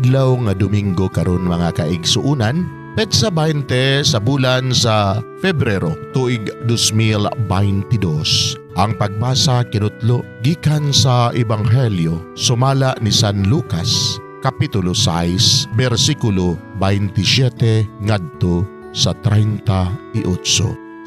Adlaw nga Domingo karon, mga kaigsuunan, petsa 20 sa bulan sa Febrero, tuig 2022. Ang pagbasa kinutlo gikan sa Ebanghelyo sumala ni San Lucas, Kapitulo 6, versikulo 27 ngadto sa 38.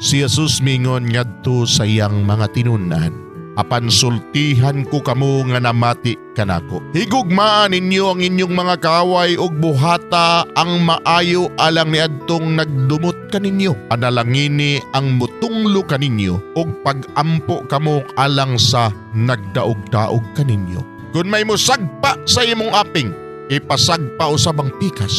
Si Jesus mingon ngadto sa iyang mga tinun-an, "Apan sultihan ko kamo nga namati kanako. Higugmaa ninyo ang inyong mga kaaway ug buhata ang maayo alang niadtong nagdumot kaninyo. Panalangini ang mutunglo kaninyo ug pag-ampo kamo alang sa nagdaog-daog kaninyo. Kung may musagpa sa imong aping, ipasagpa usab ang pikas.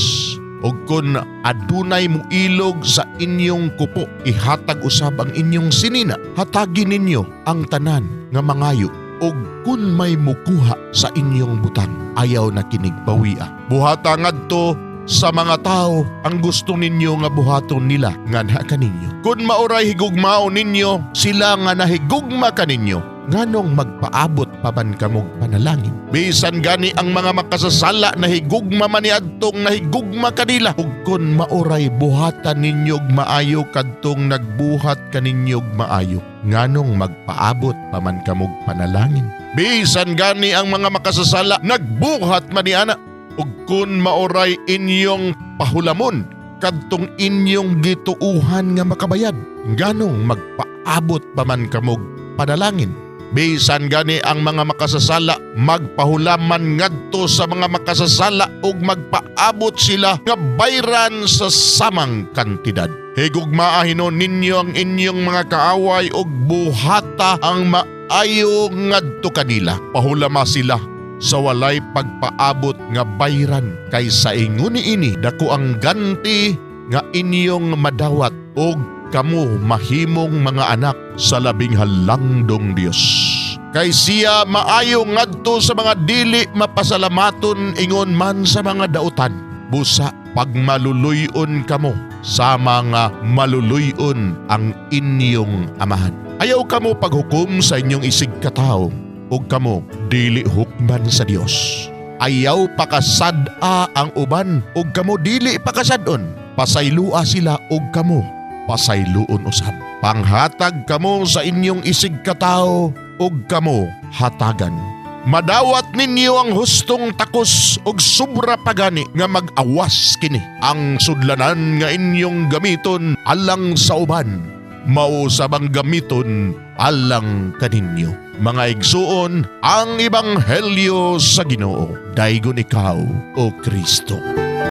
Ug kung adunay muilog sa inyong kupo, ihatag usab ang inyong sinina. Hatagi ninyo ang tanan nga mangayo. Ug kung may mukuha sa inyong butang, ayaw na kinig bawia. Buhata ngadto sa mga tao ang gusto ninyo nga buhaton nila nganha kaninyo. Kung maoray higugmaon ninyo sila nga nahigugma kaninyo, nganong magpaabot pa man kamog panalangin? Bisan gani ang mga makasasala nahigugma man niadtong nahigugma kanila. Ug kun maoray buhatan ninyog maayo kadtong nagbuhat kaninyog maayo, nganong magpaabot pa man kamog panalangin? Bisan gani ang mga makasasala nagbuhat man niana. Ug kun maoray inyong pahulamon kadtong inyong gituuhan nga makabayad, nganong magpaabot pa man kamog panalangin? Bisan gani ang mga makasasala magpahulaman ngadto sa mga makasasala ug magpaabot sila nga bayran sa samang kantidad. Higugmaa hinuon ninyo ang inyong mga kaaway ug buhata ang maayo ngadto kanila. Pahulama sila sa walay pagpaabot nga bayran, kay sa ingon niini dako ang ganti nga inyong madawat ug kamo mahimong mga anak sa Labing Halangdong Dios. Kay siya maayo ngadto sa mga dili mapasalamaton ingon man sa mga dautan. Busa pagmaluluy-on kamo sama nga maluluy-on ang inyong Amahan. Ayaw kamo paghukom sa inyong isig katawo ug kamo dili hukman sa Dios. Ayaw pakasad-a ang uban ug kamo dili pakasad-on. Pasaylua sila ug kamo pasayloon usab. Panghatag kamo sa inyong isig katawo ug kamo hatagan. Madawat ninyo ang hustong takos ug sobra pa gani nga mag-awas kini. Ang sudlanan nga inyong gamiton alang sa uban, mao sab ang gamiton alang kaninyo." Mga igsuon, ang Ebanghelyo sa Ginoo. Daygon ikaw, O Kristo.